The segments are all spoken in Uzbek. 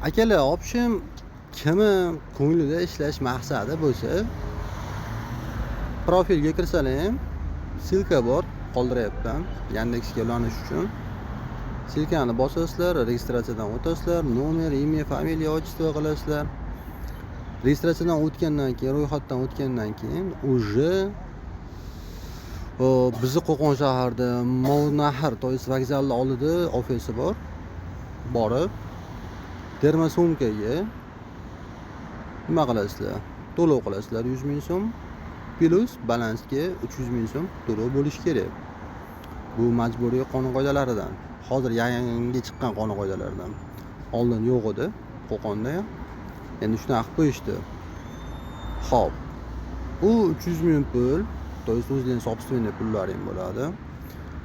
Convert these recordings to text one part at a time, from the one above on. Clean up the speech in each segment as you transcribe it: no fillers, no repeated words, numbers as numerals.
Akalar, общем, kimi ko'nglida ishlash maqsadi bo'lsa, profilga kirsalar ham ссылка bor, qoldiryapman Yandexga ulanish uchun. Ссылка ni bosasizlar, registratsiyadan o'tasizlar, номер, имя, фамилия, отчество qilasizlar. Registratsiyadan o'tgandan keyin, ro'yxatdan o'tgandan keyin уже bizni Qo'qon shahrida Movnahr, то есть vokzalni oldida ofisi bor. Borib термосумка ga nima qilasizlar? To'lov qilasizlar 100 ming so'm, плюс balansga 300 ming so'm to'lov bo'lishi kerak. Bu majburiy qonun qoidalaridan. Hozir yangi chiqqan qonun qoidalardan. Oldin yo'q edi Qo'qonda ham. Endi shunaqa qilib qo'yishdi. Xo'p. U 300 ming pul, то есть o'zinglarning собственный pullaring bo'ladi.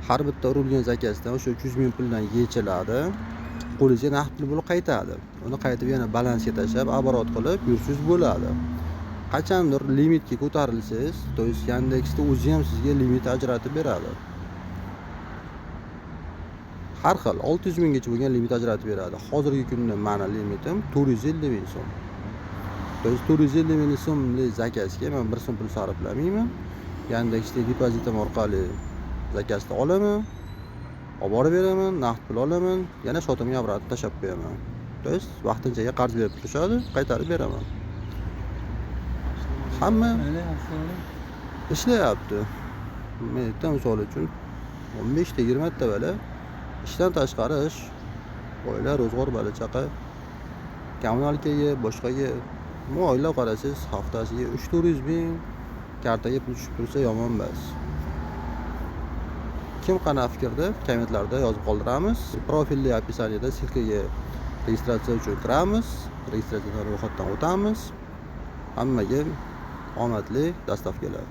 Har bitta urilgan заказ dan o'sha 300 ming puldan yechiladi. Qo'lingizga naqd pul bo'lib qaytadi. Uni qaytib yana balansga tashlab, оборот qilib yursangiz bo'ladi. Qachondir limitga ko'tarilsangiz, то есть Yandexda o'zi ham sizga limit ajratib beradi. Har xil 600 minggacha bo'lgan limit ajratib beradi. Hozirgi kunda mani limitim 450 ming so'm. То есть 450 ming so'mlik заказ ga man 1 so'm pul sarflamayman. Yandexda depozitim orqali заказ ni olaman, olib borib beraman, naqd pul olaman, yana счёт imga обратно tashlab qo'yaman. То есть vaqtinchaga qarz berib turishadi, qaytarib beraman. Hamma ishlayapti. Men aytdim, misol uchun 15 ta, 20 ta bola ishdan tashqari ish, oila, ro'zg'or, bola chaqa, коммуналка ga, boshqaga. Bu oila qarasangiz, haftasiga 3-400 ming kartaga pul tushib tursa, yomon emas. Kim qanaqa fikrda, kommentlarda yozib qoldiramiz. Profilli описание da ссылка ga registratsiya uchun kiramiz, registratsiyadan, ro'yxatdan o'tamiz. Hammaga omadli доставка lar.